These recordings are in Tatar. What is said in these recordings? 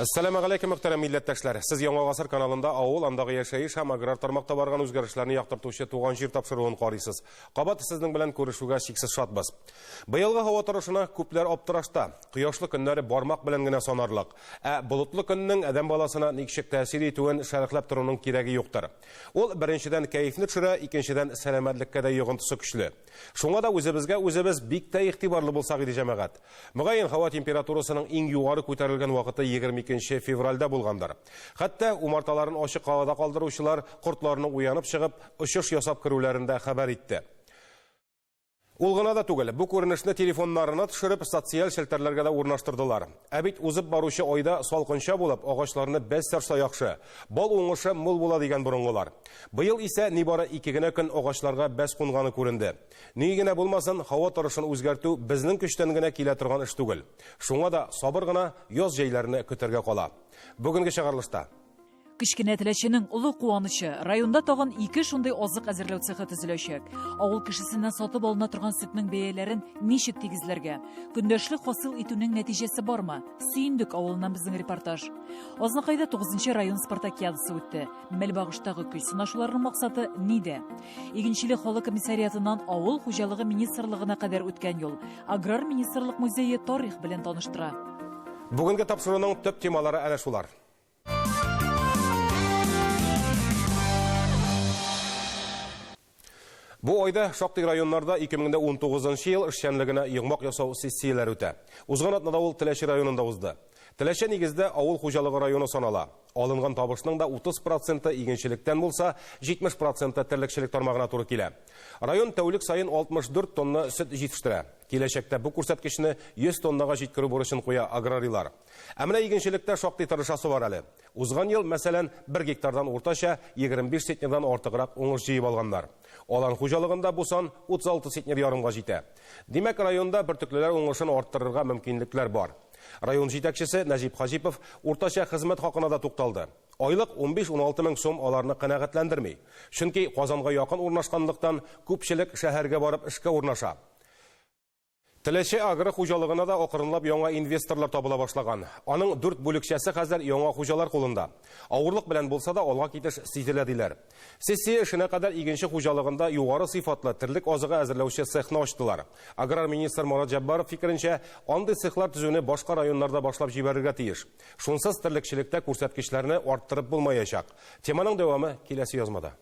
Әссәламәгаләйкем, мөхтәрәм милләттәшләр. Сез Яңа гасыр каналында авыл, андагы яшәеш һәм аграр тармакта барган үзгәрешләрне яктыртучы Туган җир тапшыруын карыйсыз. Кабат сезнең белән күрешүгә чиксез шатбыз. Быелгы һава торышына күпләр аптырашта. Кояшлы көннәре бармак белән генә санарлык. Ә болытлы көннең адәм баласына ничек тәэсир итүен шәрехләп торуның кирәге юктыр. Ул, беренчедән, кәефне төшерә, икенчедән, сәламәтлеккә дә йогынтысы көчле. Шуңа да үзебезгә үзебез бик тә игътибарлы булсак иде, җәмәгать. Мөгаен, һава температурасының иң югары күтәрелгән вакыты 22 февральдә булгандыр. Хәтта умарталарын ачык һавада калдыручылар кортларның уянып чыгып, очыш ясап керүләрен дә хәбәр итте. Ул гына да түгел, бу күренешне телефоннарына төшереп, социаль челтәрләргә дә урнаштырдылар. Ә бит узып баручы айда салкынча булып, агачларны бәс сарса яхшы. Бал уңышы мул була дигән борынгылар. Быел исә нибары ике генә көн агачларга бәс кунганы күренде. Ни генә булмасын, һава торышын үзгәртү безнең көчтән генә килә торган эш түгел. Шуңа да сабыр гына яз-җәйләрне көтәргә кала. Бүгенге чыгарылышта. Кечкенә Теләченең олы куанычы, районда тагын ике шундый азык әзерләү цехы төзеләчәк. Авыл кешесеннән сатып алына торган сөтнең бәяләрен ничек тигезләргә? Көндәшлек хасил итүнең нәтиҗәсе бармы? Сөендек авылыннан безнең репортаж. Азнакайда 9 район спартакиадасы үтте. Мәлбагыштагы көч сынашуларның максаты нидә? Игенчелек халык комиссариатыннан авыл хуҗалыгы министрлыгына кадәр үткән юл. Аграр министрлык музее тарих белән таныштыра. Бүгенге тапшыруның төп темалары әнә шулар. Бу айда шактый районнарда 2019 ел эшчәнлегенә йомгак ясау сессияләре үтә. Узган атнада ул Теләче районында узды. Теләче нигездә авыл хуҗалыгы районы санала. Алынган табышның да 30 проценты игенчелектән булса, 70 проценты терлекчелек тармагына туры килә. Район тәүлек саен 64 тонна сөт җитештерә. Киләчәктә бу күрсәткечне 100 тоннага җиткерү бурычын куя аграрийлар. Ә менә игенчелектә шактый тырышасы бар әле. Узган ел, мәсәлән, бер гектардан уртача 25 центнердан артыграк уңыш җыеп алганнар. Алан хуҗалыгында бу сан 36 центнер ярымга җитә. Димәк, районда бөртеклеләр уңышын арттырырга мөмкинлекләр бар. Район җитәкчесе Нәҗип Хаҗипов уртача хезмәт хакына да тукталды. Айлык 15-16 мең сум аларны канәгатьләндерми. Чөнки Казанга якын урнашканлыктан, күпчелек шәһәргә барып эшкә урнаша. Теләче агро хуҗалыгына да акрынлап яңа инвесторлар табыла башлаган. Аның дүрт бүлекчәсе хәзер яңа хуҗалар кулында. Авырлык белән булса да алга китеш сизелә диләр. Сессия эшенә кадәр игенче хуҗалыгында югары сыйфатлы терлек азыгы әзерләүче цехны ачтылар. Аграр министр Марат Җәббаров фикеренчә, андый цехлар төзүне башка районнарда башлап җибәрергә тиеш. Шунсыз терлекчелектә күрсәткечләрне арттырып булмаячак. Теманың дәвамы киләсе язмада.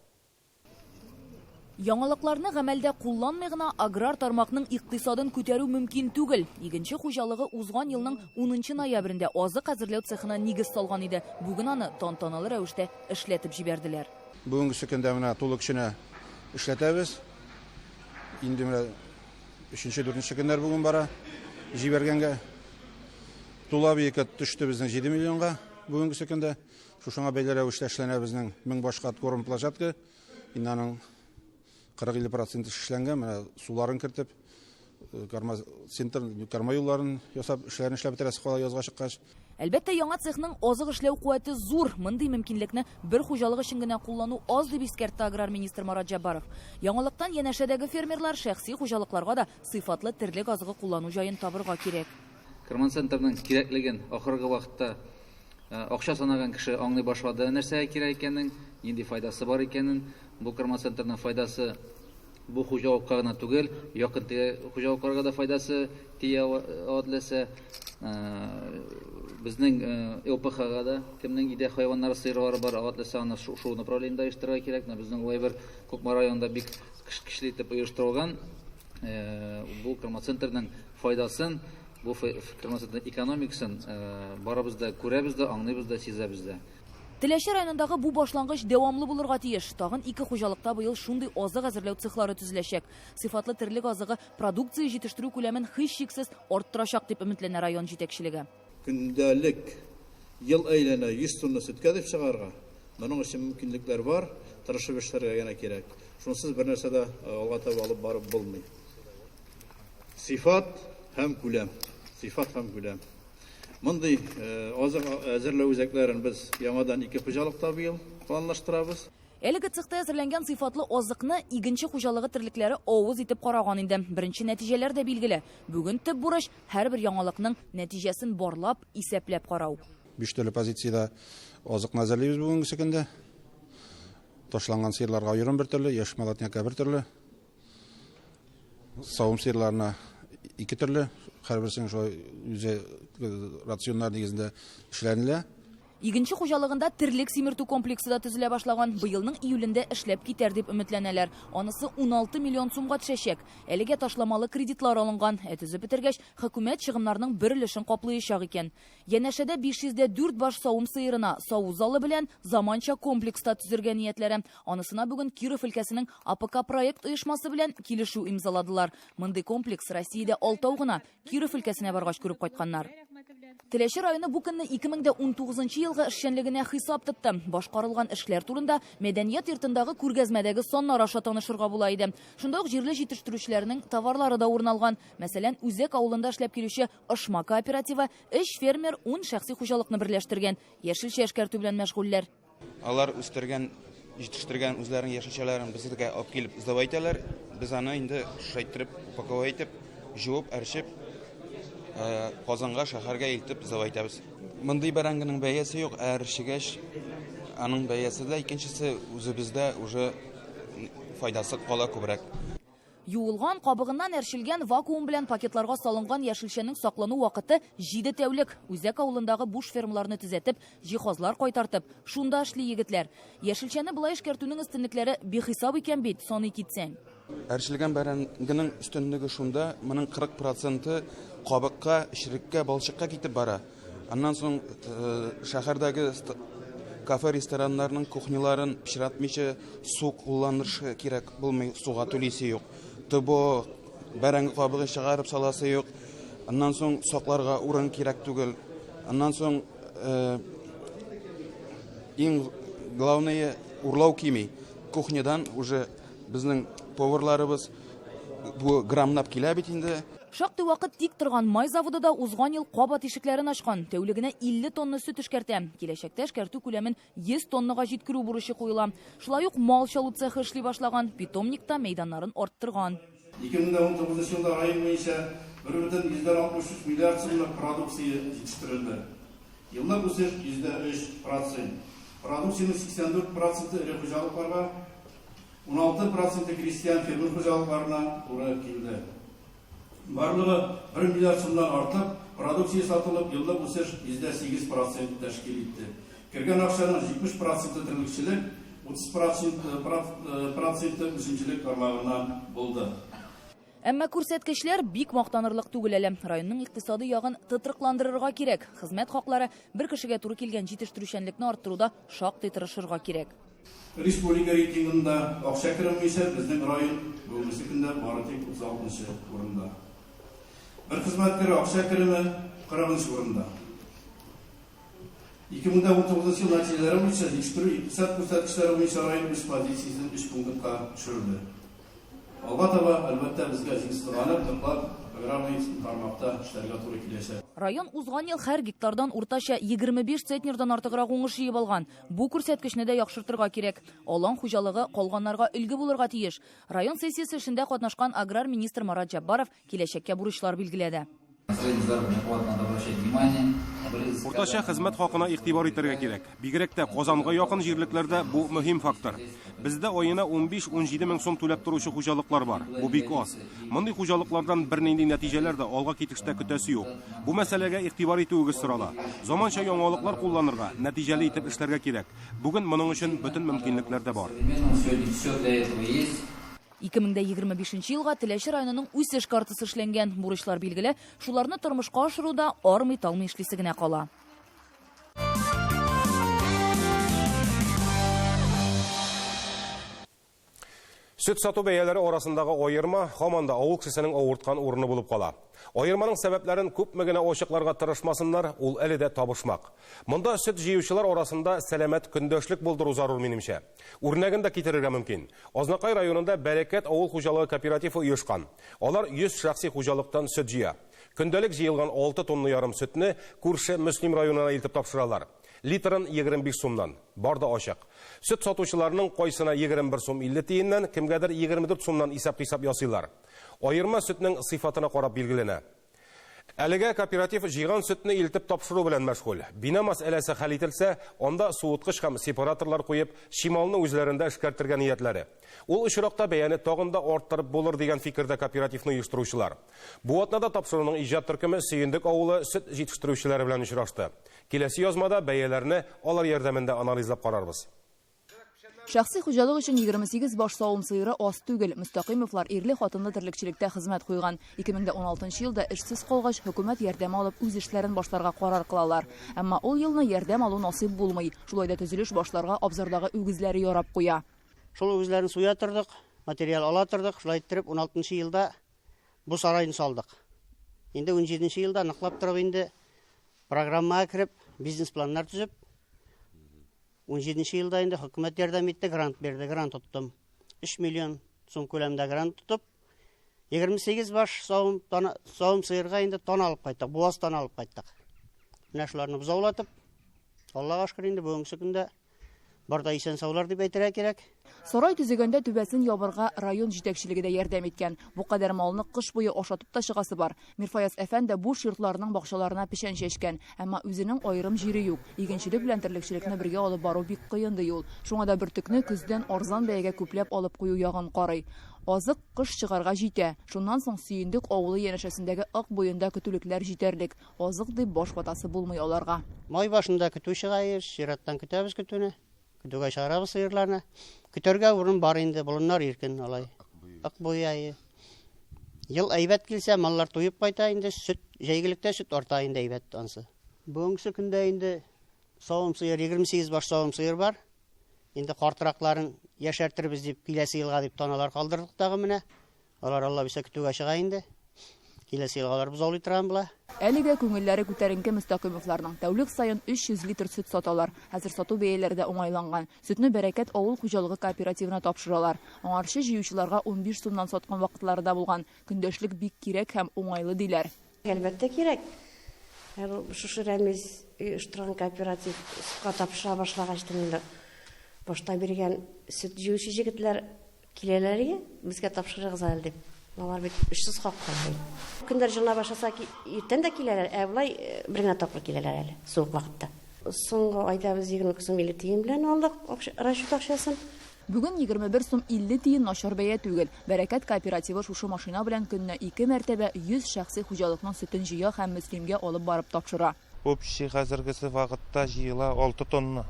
Яңалыкларны гамәлдә кулланмый гына аграр тармакның икътисадын күтәрү мөмкин түгел. Игенче хуҗалыгы узган елның 10 ноябрендә азык әзерләү цехына нигез салган иде. Бүген аны тантаналы рәвештә эшләтеп җибәрделәр. Бүгенгесе көндә менә тулы көченә эшләтәбез. Инде менә өченче, дүртенче көннәр бүген бара җибәргәнгә. Тулы объекты төште безнең 7 миллионга бүгенгесе көндә. Шушыңа бәйле рәвештә эшләнә безнең 1000 башка откорм площадка. Инде аның 40-50 проценты эшләнгән, менә суларын кертеп, э, корма центр, корма юлларын ясап, эшләрен эшләп бетерәсе кала язга чыккач. Әлбәттә, яңа цехның азык эшләү куәте зур. Мондый мөмкинлекне бер хуҗалык өчен генә куллану аз, дип искәртте аграр министр Марат Җәббаров. Яңалыктан янәшәдәге фермерлар шәхси хуҗалыкларга да сыйфатлы терлек азыгы куллану җаен табырга кирәк. Корман центрның кирәклеген ахыргы вакытта Акча санаган кеше аңлый башлады нәрсәгә кирәк икәнен, нинди файдасы бар икәнен. Бу кормоцентрның файдасы бу хуҗалыкка гына түгел, якын тирә хуҗалыкларга да файдасы тия ала теләсә. Безнең ЛПХга да кемнең өйдә хайваннары, сыерлары бар, ала теләсә аны шул направлениедә оештырырга кирәк. Менә безнең ул әйбер Кукмара районында бик көчле итеп оештырылган. Бу кормоцентрның файдасын Бу фирмасының экономикасын барыбыз да күрәбез дә, аңлыйбыз да, сизәбез дә. Теләче районындагы бу башлангыч дәвамлы булырга тиеш. Тагын ике хуҗалыкта быел шундый азык әзерләү цехлары төзеләчәк. Сыйфатлы терлек азыгы продукция җитештерү күләмен һичшиксез арттырачак, дип өметләнә район җитәкчелеге. Көндәлек ел әйләнә 100 тонна сөткә дип чыгарга. Моның өчен мөмкинлекләр бар, тырышып эшләргә генә кирәк. Шунсыз бернәрсә дә алга таба алып барып булмый. Сыйфат һәм күләм. Сыйфат һәм күләм. Мондый азык әзерләү үзәкләрен без яңадан ике хуҗалыкта быел планлаштырабыз. Әлеге цехта әзерләнгән сыйфатлы азыкны игенче хуҗалыгы терлекләре авыз итеп караган инде. Беренче нәтиҗәләр дә билгеле. Бүген төп бурыч, һәрбер яңалыкның нәтиҗәсен барлап, исәпләп карау. 5 төрле позициядә азыкны әзерлибез бүгенге көндә. Ташланган сыерларга аерым бер төрле, яшь молодняка бер төрле. Савым сыерларына 2 төрле, һәрберсенең шулай үзе рационнар нигезендә эшләнелә. Игенче хуҗалыгында терлек симертү комплексы да төзелә башлаган. Быелның июлендә эшләп китәр дип өметләнәләр. Анысы 16 миллион сумга төшәчәк. Әлегә ташламалы кредитлар алынган. Ә төзеп бетергәч, хөкүмәт чыгымнарның бер өлешен каплыячак икән. Янәшәдә 504 баш савым сыерына саву залы белән заманча комплекста төзергә ниятләре. Анысына бүген Киров өлкәсенең АПК проект оешмасы белән килешү имзаладылар. Мондый комплекс Россиядә 6 гына, Киров өлкәсенә баргач күреп кайтканнар. Теләче районы бу көнне 2019 елгы эшчәнлегенә хисап тотты. Башкарылган эшләр турында мәдәният йортындагы күргәзмәдәге саннар аша танышырга була иде. Шунда ук җирле җитештерүчеләрнең товарлары да урын алган. Мәсәлән, Үзәк авылында эшләп килүче Ышма кооперативы 3 фермер 10 шәхси хуҗалыкны берләштергән. Яшелчә эшкәртү белән мәшгульләр. Алар үстергән, җитештергән үзләренең яшелчәләрен безгә алып килеп сдавать итәләр. Без аны инде шайтырып, упаковать итеп, жуып, әрчеп, Казанга, шәһәргә илтеп сдавать итәбез. Мондый бәрәңгенең бәясе юк, әрчегәч аның бәясе дә икенчесе, үзебездә уже файдасы кала күбрәк. Юылган, кабыгыннан әрчелгән вакуум белән пакетларга салынган яшелчәнең саклану вакыты 7 тәүлек. Үзәк авылындагы буш фермаларны төзәтеп, җиһазлар кайтартып, шунда эшли егетләр. Яшелчәне болай эшкәртүнең өстенлекләре бихисап икән бит, саный китсәң. Әрчелгән бәрәңгенең өстенлеге шунда, моның 40% кабыкка, эчереккә, балчыкка китеп бара. Аннан соң шәһәрдәге кафе, рестораннарның кухняларын пычратмыйча су кулланышы кирәк булмый, суга түлисе юк. Тобо, бәрәңге кабыгын чыгарып саласы юк. Аннан соң сакларга урын кирәк түгел. Аннан соң иң главное урлау кими. Кухнядан уже безнең поварларыбыз бу граммлап килә бит инде. Шактый вакыт тик торган май заводы да узган ел кабат ишекләрен ачкан. Тәүлегенә 50 тонна сөт эшкәртә. Киләчәктә эшкәртү күләмен 100 тоннага җиткерү бурычы куела. Шулай ук мал чалу цехы эшли башлаган, питомникта мәйданнарын арттырган. 2019 елда район буенча 1,63 миллиард сумлык продукция җитештерелде. Еллык үсеш 103%. Продукциянең 84% эре хуҗалыкларга, 16% крестьян фермер хуҗалыкларына туры килде. Барлыгы 1 миллиард сумнан артык продукция сатылып, еллык үсеш 8% тәшкил итте. Кергән акчаның 70% терлекчелек, 30% үсемчелек тармагыннан булды. Әмма күрсәткечләр бик мактанырлык түгел әле. Районның икътисади ягын тотрыкландырырга кирәк. Хезмәт хаклары бер кешегә туры килгән җитештерүчәнлекне арттыруда шактый тырышырга кирәк. Республика рейтингында акча кереме буенча безнең район бүгенге көндә бары тик 36 урында. Бер хезмәткәр акча кереме 40 урында. 2019 ел нәтиҗәләре буенча җитештерү икътисад күрсәткечләре буенча район үз позициясен 3 пунктка төшерде. Алга таба, әлбәттә, безгә җиңсезләнеп, ныклап аграрный тармакта эшләргә туры киләчәк. Район узган ел һәр гектардан уртача 25 центнердан артыграк уңыш җыеп алган. Бу күрсәткечне дә яхшыртырга кирәк. Алан хуҗалыгы калганнарга өлге булырга тиеш. Район сессиясе эшендә катнашкан аграр министр Марат Җаббаров киләчәккә бурычлар билгеләде. Уртача хезмәт хакына игътибар итәргә кирәк. Бигрәк тә Казанга якын җирлекләрдә бу мөһим фактор. Бездә аена 15-17 мең сум түләп торучы хуҗалыклар бар. Бу бик аз. Мондый хуҗалыклардан бернинди нәтиҗәләр дә алга китештә көтәсе юк. Бу мәсьәләгә игътибар итүегез сорала. Заманча яңалыклар кулланырга, нәтиҗәле итеп эшләргә кирәк. Бүген моның өчен бөтен мөмкинлекләр дә бар. 2025 елга Теләче районының үсеш картасы эшләнгән. Бурычлар билгеле, шуларны тормышка ашыруда армый-талмый эшлисе генә кала. Сөт сату бәяләре арасындагы аерма һаман да авыл кешесенең авырткан урыны булып кала. Аерманың сәбәпләрен күпме генә ачыкларга тырышмасыннар, ул әле дә табышмак. Монда сөт җыючылар арасында сәламәт көндәшлек булдыру зарур минемчә. Үрнәген дә китерергә мөмкин. Азнакай районында Бәрәкәт авыл хуҗалыгы кооперативы оешкан. Алар 100 шәхси хуҗалыктан сөт җыя. Көндәлек җыелган 6 тонна ярым сөтне күрше Мөслим районына илтеп тапшыралар. Литрын 25 сумнан. Бар да ачык. Сөт сатучыларның кайсына 21 сум 50 тиеннән, кемгәдер 24 сумнан исәп-хисап ясыйлар. Аерма сөтнең сыйфатына карап билгеләнә. Әлегә кооператив җыйган сөтне илтеп тапшыру белән мәшгуль. Бина мәсьәләсе хәл ителсә, анда суыткыч һәм сепараторлар куеп, чималны үзләрендә эшкәртергә ниятләре. Ул очракта бәяне тагын да арттырып булыр дигән фикердә кооперативны оештыручылар. Бу атнада тапшыруның иҗат төркеме Сөендек авылы сөт җитештерүчеләре белән очрашты. Киләсе язмада бәяләрне алар ярдәмендә анализлап карарбыз. Шәхси хуҗалык өчен 28 баш савым сыеры аз түгел. Мөстәкыймовлар ирле-хатынлы терлекчелектә хезмәт куйган. 2016 елда эшсез калгач, хөкүмәт ярдәме алып үз эшләрен башларга карар кылалар. Әмма ул елны ярдәм алу насыйп булмый. Шулай да төзелеш башларга абзардагы үгезләре ярап куя. Шул үгезләрне суя тордык, материал ала тордык. Шулай иттереп 16 елда бу сарайны салдык. Инде 17 елда ныклап торып инде программага кереп, бизнес-планнар төзеп, 17 елда инде хөкүмәт ярдәм итте, грант бирде, грант тоттым. 3 миллион сум күләмдә грант тотып, 28 баш савым, тана, савым сыерга инде тана алып кайттык, буаз тана алып кайттык. Менә шуларны бозаулатып, Аллага шөкер инде бүгенге көндә бар да исән саулар дип әйтергә кирәк. Сарай төзегәндә түбәсен ябырга район җитәкчелеге дә ярдәм иткән. Бу кадәр малны кыш буе ашатып та чыгасы бар. Мирфаяз әфәнде буш йортларының бакчаларына печән чәчкән, әмма үзенең аерым җире юк. Игенчелек белән терлекчелекне бергә алып бару бик кыен, ди ул. Шуңа да бөртекне көздән арзан бәягә күпләп алып кую ягын карый. Азык кыш чыгарга җитә. Шуннан соң Сөендек авылы янәшәсендәге Ык буенда көтүлекләр җитәрлек. Азык дип баш ватасы булмый аларга. Май башында көтү чыга, чираттан көтәбез көтүне. Көтүгә чыгарабыз сыерларны. Көтәргә урын бар инде, болыннар иркен алай. Ык буе әйе. Ел әйбәт килсә, маллар туеп кайта инде, сөт, җәйгелектә сөт арта инде әйбәт ансы. Бүгенге көндә инде савым сыер, 28 баш савым сыер бар. Инде картыракларын яшәртербез дип, киләсе елга дип таналар калдырдык тагы менә. Алар Алла бирсә көтүгә чыга инде. Киләсе елга алар бозаулый торган була. Әлегә күңелләре күтәренке Мөстәкыймовларның. Тәүлек саен 300 литр сөт саталар. Хәзер сату бәяләре дә уңайланган. Сөтне Бәрәкәт авыл хуҗалыгы кооперативына тапшыралар. Аңарчы җыючыларга 15 сумнан саткан вакытлары да булган. Көндәшлек бик кирәк һәм уңайлы диләр. Әлбәттә кирәк. Шушы Рәмиз оештырган кооператив сөткә тапшыра башлагач инде башта биргән сөт җыючы җегетләр киләләр иде, безгә тапшырыгыз әле дип. Алар бит эшсез калган. Көннәр җылына башласа, иртән дә киләләр, ә болай бер генә тапкыр киләләр әле суык вакытта. Соңгы айда без 22 сум 50 тиен белән алдык расчет акчасын. Бүген 21 сум 50 тиен начар бәя түгел. Бәрәкәт кооперативы шушы машина белән көненә 2 мәртәбә 100 шәхси хуҗалыкның сөтен җыя һәм Мөслимгә алып барып тапшыра. Общий хәзергесе вакытта җыела 6 тонна.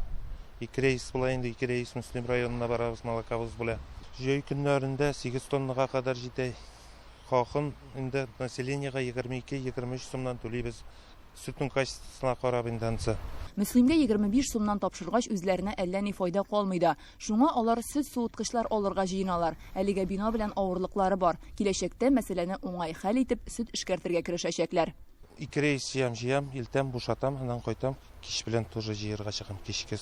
2 рейс була инде, 2 рейс Мөслим районына барабыз, молокабыз белән. Җәй көннәрендә 8 тоннага кадәр җитә. Хакын инде населениега 22-23 сумнан түлибез. Сөтнең качествосына карап инде ансы. Мөслимгә 25 сумнан тапшыргач үзләренә әллә ни файда калмый да. Шуңа алар сөт суыткычлар алырга җыеналар. Әлегә бина белән авырлыклары бар. Киләчәктә мәсьәләне уңай хәл итеп сөт эшкәртергә керешәчәкләр. 2 рейс җыям, илтәм, бушатам, аннан кайтам. Кич белән тоже җыярга чыгам, кичке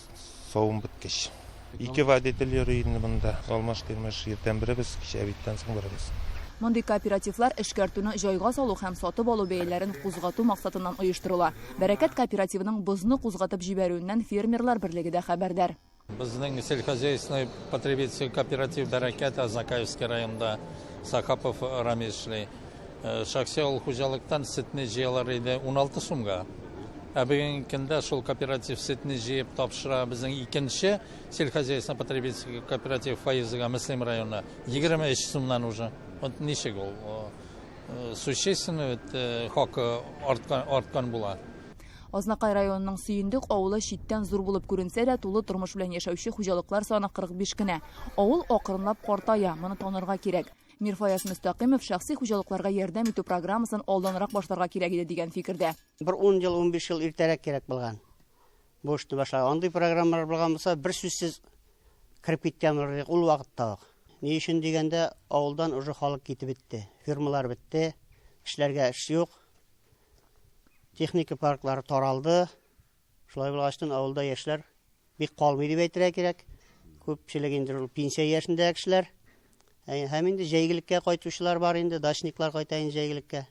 савым беткәч. 2 водитель йөри инде монда. Алмаш-тилмәш иртән беребез, кич обедтан соң беребез. Мондый кооперативлар эшкәртүне җайга салу һәм сатып алу бәяләрен кузгату максатыннан оештырыла. Бәрәкәт кооперативының бозны кузгатып җибәрүеннән фермерлар берлеге дә хәбәрдар. Безнең сельхозяйственный потребительский кооператив Бәрәкәт Азнакаевский районында Сахапов Рамис эшли. Шәхси авыл хуҗалыктан сөтне җыялар иде 16 сумга. Ә бүгенге көндә шул кооператив сөтне җыеп тапшыра безнең икенче сельхозяйственный потребительский кооператив Фаизга Мөслим районы 23 сумнан уже. Вот ничек ул? Существенно хакы арткан була. Азнакай районының Сөендек авылы читтән зур булып күренсә дә, тулы тормыш белән яшәүче хуҗалыклар саны 45 кенә. Авыл акрынлап картая, моны танырга кирәк. Мирфаяз Мөстәкыймов шәхси хуҗалыкларга ярдәм итү программасын алданрак башларга кирәк иде дигән фикердә. Бер 10 ел, 15 ел иртәрәк кирәк булган. Бу эшне башларга. Андый программалар булган булса, бер сүзсез кереп киткән булыр идек ул вакытта ук. Ни өчен дигәндә, авылдан уже халык китеп бетте. Фирмалар бетте, эшләргә эш юк. Техника парклары таралды. Шулай булгачтан авылда яшьләр бик калмый дип әйтергә кирәк. Күпчелек инде ул пенсия яшендәге кешеләр. Һәм инде җәйгелеккә кайтучылар бар инде, дачниклар кайта инде җәйгелеккә.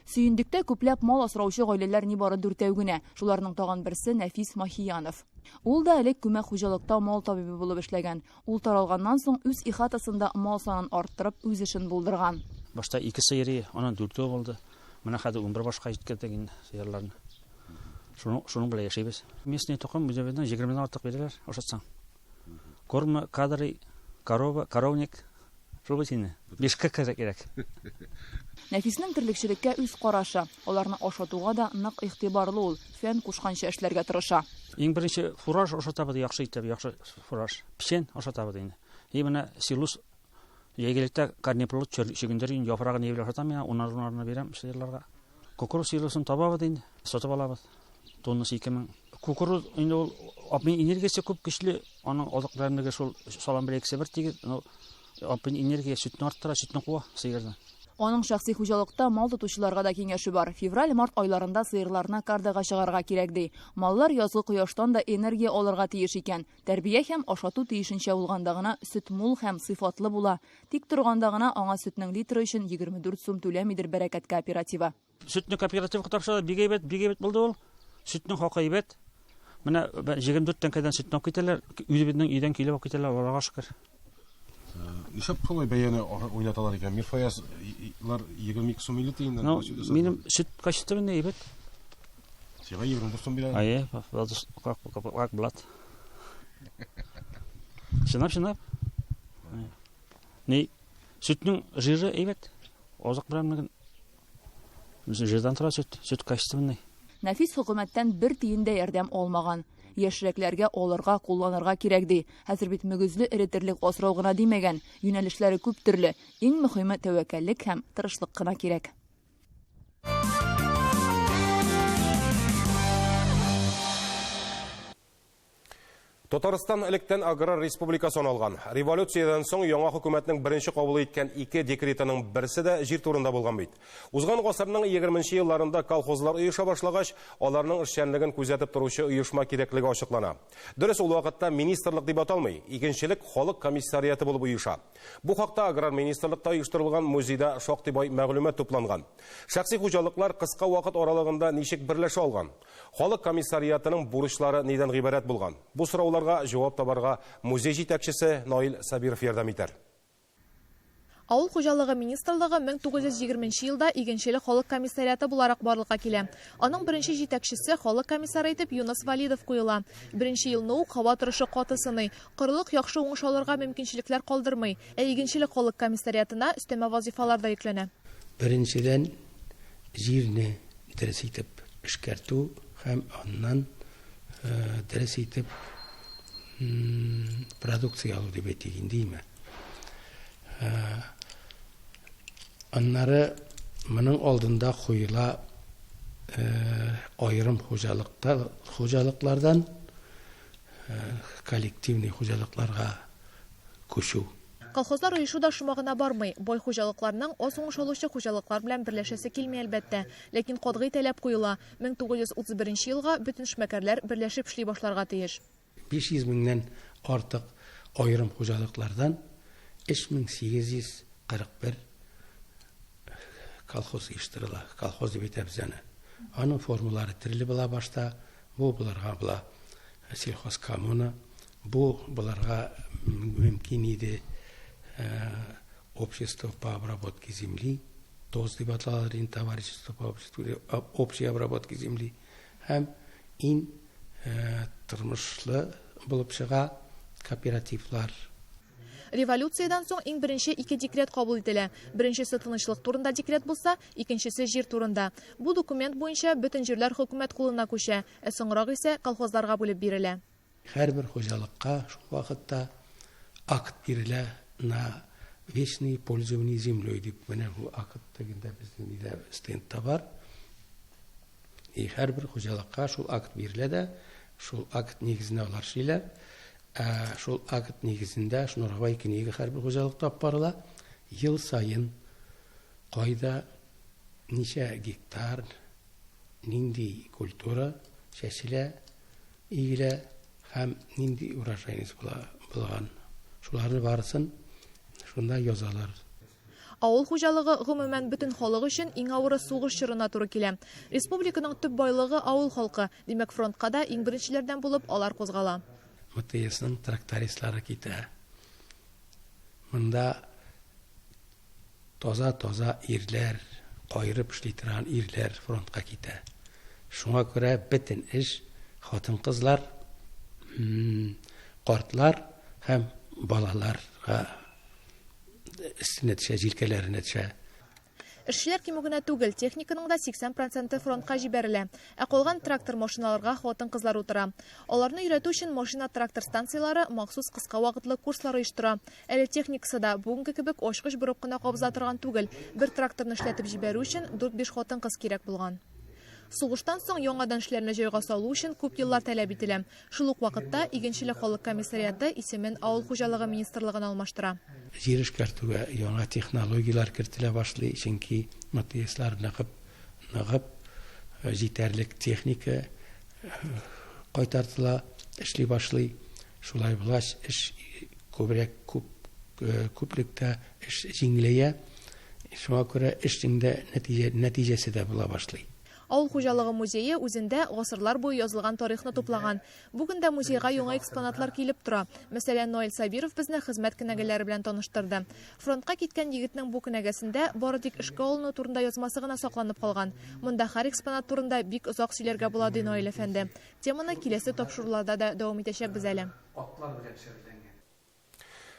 Сөендектә күпләп мал асраучы гаиләләр нибары дүртәү генә. Шуларның тагын берсе Нәфис Махиянов. Ул да элек күмәк хуҗалыкта мал табибы булып эшләгән. Ул таралганнан соң үз ихатасында мал санын арттырып, үз эшен булдырган. Башта 2 сыер, аннан дүртәү булды. Менә хәзер 11 башка җиткердек инде сыерларны. Шуның, шуның белән яшибез. Местный токым үзебезнең 20 дән артык бирәләр, ашатсаң. Корма, кадры, корова, коровник. Шул бит инде. Бишкә кирәк кирәк. Нәфиснең терлекчелеккә үз карашы. Аларны ашатуга да нык игътибарлы ул, фән кушканча эшләргә тырыша. Иң беренче фураж ашатабыз, яхшы итеп, яхшы фураж. Печән ашатабыз инде. И менә силус җәйгелектә корнеплод чөгендер инде яфрагын җыеп ашатам мин, унар-унарны бирәм сыерларга. Кукуруз силосын табабыз инде, сатып алабыз. Тоннасы 2000. Кукуруз инде ул обмен энергиясе күп көчле, аның азык берәмлеге шул салам белән икесе бер тигез, но обмен энергия сөтне арттыра, сөтне куа сыердан. Аның шәхси хуҗалыкта мал тотучыларга да киңәше бар. Февраль-март айларында сыерларны кардага чыгарга кирәк, ди. Маллар язгы кояштан да энергия алырга тиеш икән. Тәрбия һәм ашату тиешенчә булганда гына сөт мул һәм сыйфатлы була. Тик торганда гына аңа сөтнең литры өчен 24 сум түләмидер Бәрәкәт кооперативы. Сөтне кооперативка тапшырды, бик әйбәт, бик әйбәт булды ул. Сөтнең хакы әйбәт. Менә 24 тәңкәдән сөтне алып китәләр, үзебезнең өйдән килеп алып китәләр, Аллага шөкер. Нишләп шулай бәяне уйнаталар икән? Мирфаязлар 22 сум 50 тиеннән. Ну, минем сөт качественный әйбәт. Сиңа 24 сум бирәләр. Әйе, как блат. Чынлап, чынлап. Ни, сөтнең жиры әйбәт. Азык берәмлеген жирдан тора сөт, сөт качественный. Нәфис хөкүмәттән бер тиен дә ярдәм алмаган. Яшьрәкләргә алырга, кулланырга кирәк, ди. Хәзер бит мөгезле эре терлек асрау гына димәгән, юнәлешләре күп төрле. Иң мөхиме тәвәккәллек һәм тырышлык кына кирәк. Татарстан электән аграр республика саналган. Революциядән соң яңа хөкүмәтнең беренче кабул иткән ике декретының берсе дә җир турында булган бит. Узган гасырның 20 елларында колхозлар оеша башлагач, аларның эшчәнлеген күзәтеп торучы оешма кирәклеге ачыклана. Дөрес, ул вакытта министрлык дип аталмый, игенчелек халык комиссариаты булып оеша. Бу хакта аграр министрлыкта оештырылган музейда шактый бай мәгълүмат тупланган. Шәхси хуҗалыклар кыска вакыт аралыгында ничек берләшә алган? Халык комиссариатының бурычлары нидән гыйбарәт булган? Бу сорауларга җавап табарга музей җитәкчесе Наил Сабиров ярдәм итәр. Авыл хуҗалыгы министрлыгы 1920 елда игенчелек халык комиссариаты буларак барлыкка килә. Аның беренче җитәкчесе халык комиссары итеп Юныс Валидов куела. Беренче елны ук һава торышы каты сыный. Корылык яхшы уңыш алырга мөмкинчелекләр калдырмый. Ә игенчелек халык комиссариатына өстәмә вазифалар да йөкләнә. Беренчедән, җирне дөрес итеп эшкәртү һәм аннан дөрес итеп продукция алу дип әйтик инде, име. Аннары моның алдында куела аерым хуҗалыкта хуҗалыклардан коллективный хуҗалыкларга күчү. Колхозлар оешу да шома гына бармый. Бай хуҗалыкларның аз уңыш алучы хуҗалыклар белән берләшәсе килми, әлбәттә. Ләкин катгый таләп куела. 1931 елга бөтен эшмәкәрләр берләшеп эшли башларга тиеш. 500 меңнән артык аерым хуҗалыклардан 3841 колхоз оештырыла. Колхоз дип әйтәбез аны. Аның формалары төрле була башта. Бу буларга була сельхозкоммуна, бу буларга мөмкин иде общество по обработке земли, ТОЗ дип аталалар инде, товарищество по общей обработке земли. Һәм иң тормышлы булып чыга кооперативлар. Революциядән соң иң беренче ике декрет кабул ителә. Беренчесе тынычлык турында декрет булса, икенчесе җир турында. Бу документ буенча бөтен җирләр хөкүмәт кулына күчә, ә соңрак исә колхозларга бүлеп бирелә. Һәрбер хуҗалыкка шул вакытта акт бирелә на вечное пользование землей дип. Менә бу акт тегендә безнең өйдә стендта бар. И һәрбер хуҗалыкка шул акт бирелә дә, шул акт нигезендә алар эшлиләр. Ә шул акт нигезендә шнуровая книга һәрбер хуҗалыкта алып барыла. Ел саен кайда ничә гектар, нинди культура чәчелә, игелә һәм нинди урожайность була, булган. Шуларны барысын шунда язалар. Авыл хуҗалыгы, гомумән, бөтен халык өчен иң авыры сугыш чорына туры килә. Республиканың төп байлыгы авыл халкы. Димәк, фронтка да иң беренчеләрдән булып алар кузгала. МТСның трактористлары китә. Монда таза-таза ирләр, каерып эшли торган ирләр фронтка китә. Шуңа күрә бөтен эш хатын-кызлар, картлар һәм балаларга өстенә төшә, җилкәләренә төшә. Эшчеләр кимү генә түгел, техниканың да 80 проценты фронтка җибәрелә. Ә калган трактор-машиналарга хатын-кызлар утыра. Аларны өйрәтү өчен машина-трактор станцияләре махсус кыска вакытлы курслар оештыра. Әле техникасы да бүгенге кебек ачкыч борып кына кабыза торган түгел. Бер тракторны эшләтеп җибәрү өчен дүрт-биш хатын-кыз кирәк булган. Сугыштан соң яңадан эшләрне җайга салу өчен күп еллар таләп ителә. Шул ук вакытта Игенчелек халык комиссариаты исемен Авыл хуҗалыгы министрлыгына алмаштыра. Җир эшкәртүгә яңа технологияләр кертелә башлый, чөнки МТСлар ныгып, ныгып, җитәрлек техника кайтартыла, эшли башлый. Шулай булгач, эш күбрәк, күп, күплектә эш җиңеләя. Шуңа күрә эшнең дә нәтиҗә, нәтиҗәсе дә була башлый. Авыл хуҗалыгы музее үзендә гасырлар буе язылган тарихны туплаган. Бүген дә музейга яңа экспонатлар килеп тора. Мәсәлән, Наил Сабиров безне хезмәт кенәгәләре белән таныштырды. Фронтка киткән егетнең бу кенәгәсендә бары тик эшкә алыну турында язмасы гына сакланып калган. Монда һәр экспонат турында бик озак сөйләргә була, ди Наил әфәнде. Теманы киләсе тапшыруларда да дәвам итәчәкбез әле. Атлар белән шөгыльләнгән.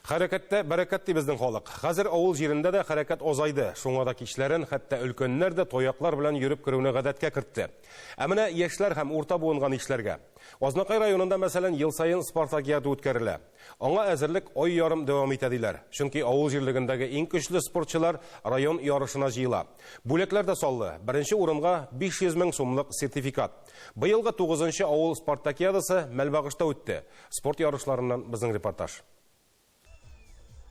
Хәрәкәттә бәрәкәт ди безнең халык. Хәзер авыл җирендә дә хәрәкәт азайды. Шуңа да кичләрен хәтта өлкәннәр дә таяклар белән йөреп керүне гадәткә кертте. Ә менә яшьләр һәм урта буынга нишләргә? Азнакай районында, мәсәлән, ел саен спартакиада үткәрелә. Аңа әзерлек ай ярым дәвам итә диләр. Чөнки авыл җирлегендәге иң көчле спортчылар район ярышына җыела. Бүләкләр дә саллы. Беренче урынга 500 мең сумлык сертификат. Быелгы тугызынчы авыл спартакиадасы Мәлбагышта үтте. Спорт ярышларыннан безнең репортаж.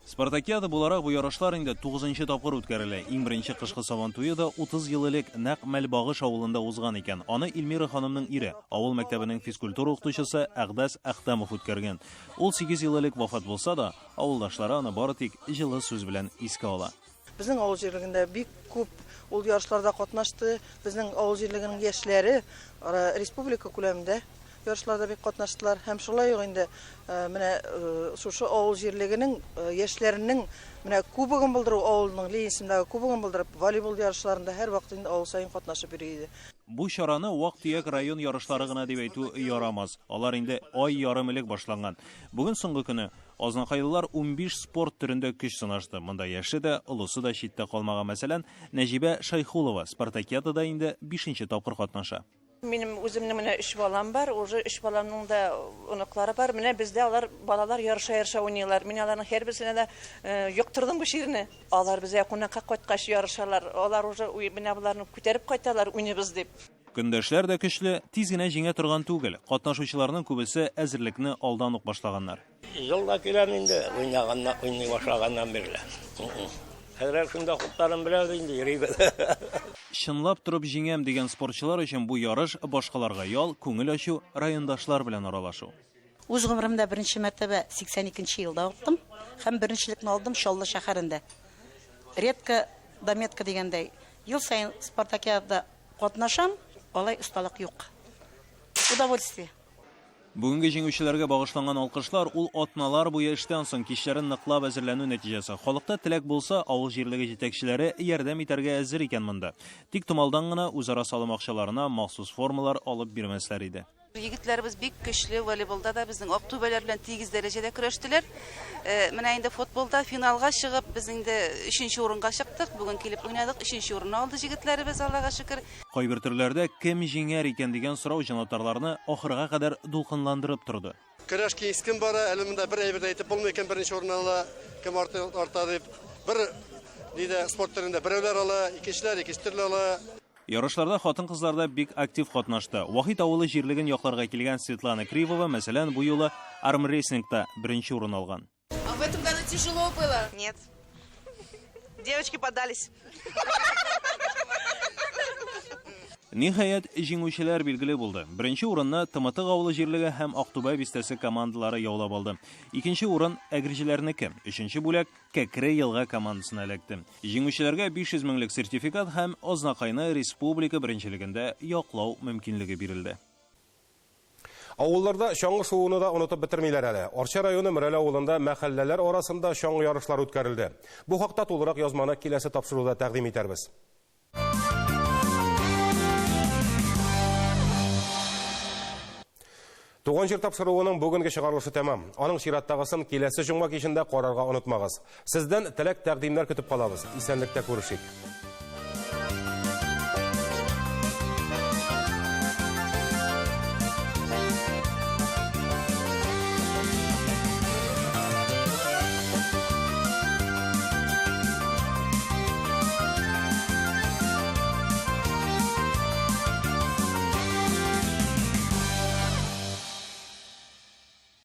Спартакиада буларак бу ярышлар инде тугызынчы тапкыр үткәрелә. Иң беренче кышкы Сабан туе да 30 ел элек нәкъ Мәлбагыш авылында узган икән. Аны Эльмира ханымның ире, авыл мәктәбенең физкультура укытучысы Әгъдәс Әхтәмов үткәргән. Ул 8 ел элек вафат булса да, авылдашлары аны бары тик җылы сүз белән искә ала. Безнең авыл җирлегендә бик күп ул ярышларда катнашты. Безнең авыл җирлегенең яшьләре республика күләмендә ярышларда бик катнаштылар. Һәм шулай ук инде менә шушы авыл җирлегенең яшьләренең менә кубогын булдыру, авылның Ленин исемендәге кубогын булдырып, волейбол ярышларында һәрвакыт инде авыл саен катнашып йөри иде. Бу чараны вак-төяк район ярышлары гына дип әйтү ярамас. Алар инде ай ярым элек башланган. Бүген соңгы көне. Азнакайлылар 15 спорт төрендә көч сынашты. Монда яше дә, олысы да читтә калмаган. Мәсәлән, Нәҗибә Шайхулова спартакиадада инде 5нче тапкыр катнаша. Минем үземнең менә 3 балам бар, уже 3 баламның да оныклары бар. Менә бездә алар балалар ярыша-ярыша уйныйлар. Мин аларның һәрберсенә дә йоктырдым бу чирне. Алар безгә кунакка кайткач ярышалар. Алар уже менә боларны күтәреп кайталар, уйныйбыз дип. Көндәшләр дә көчле, тиз генә җиңә торган түгел. Катнашучыларның күбесе әзерлекне алдан ук башлаганнар. Елда киләм инде, уйнаганнан, уйный башлаганнан бирле. Хәзрәк шунда хутларын беләбез инде, йөрибез. Чынлап торып җиңәм дигән спортчылар өчен бу ярыш башкаларга ял, күңел ачу, райондашлар белән аралашу. Үз гомеремдә беренче мәртәбә сиксән икенче елда уктым һәм беренчелекне алдым Чаллы шәһәрендә. Редко да метко дигәндәй, ел саен спартакиадада катнашам, алай осталык юк. Удовольствие. Бүгенге җиңүчеләргә багышланган алкышлар ул атналар буе эштән соң кичләрен ныклап әзерләнү нәтиҗәсе. Халыкта теләк булса, авыл җирлеге җитәкчеләре ярдәм итәргә әзер икән монда. Тик томалдан гына үзара салым акчаларына махсус формалар алып бирмәсләр иде. Егетләребез бик көчле, волейболда да безнең Актүбәләр белән тигез дәрәҗәдә көрәштеләр. Менә инде футболда финалга чыгып, без инде өченче урынга чыктык. Бүген килеп уйнадык, өченче урынны алды егетләребез, Аллага шөкер. Кайбер төрләрдә кем җиңәр икән дигән сорау җанатарларны ахырга кадәр дулкынландырып торды. Көрәш кискен бара, әле монда бер әйбер дә әйтеп булмый, кем беренче урын ала, кем арта дип. Бер нидә спорт төрендә берәүләр ала, икенчеләр икенче төрле ала. Ярышларда хатын-кызлар да бик актив катнашты. Вахит авылы җирлеген якларга килгән Светлана Кривова, мәсәлән, бу юлы армрестлингта беренче урын алган. А в этом году тяжело было? Нет. Девочки поддались. Ниһаять, җиңүчеләр билгеле булды. Беренче урынны Тымытык авылы җирлеге һәм Актүбә бистәсе командалары яулап алды. Икенче урын Әгерҗеләрнеке. Өченче бүләк Кәкре елга командасына эләкте. Җиңүчеләргә 500 меңлек сертификат һәм Азнакайны республика беренчелегендә яклау мөмкинлеге бирелде. Авылларда чаңгы шууны да онытып бетермиләр әле. Арча районы Мөрәле авылында мәхәлләләр арасында чаңгы ярышлары үткәрелде. Бу хакта тулырак язманы киләсе тапшыруда тәкъдим итәрбез. Туган җир тапшыруының бүгенге чыгарылышы тәмам. Аның чираттагысын киләсе җомга кичендә карарга онытмагыз. Сездән теләк-тәкъдимнәр көтеп калабыз. Исәнлектә күрешик.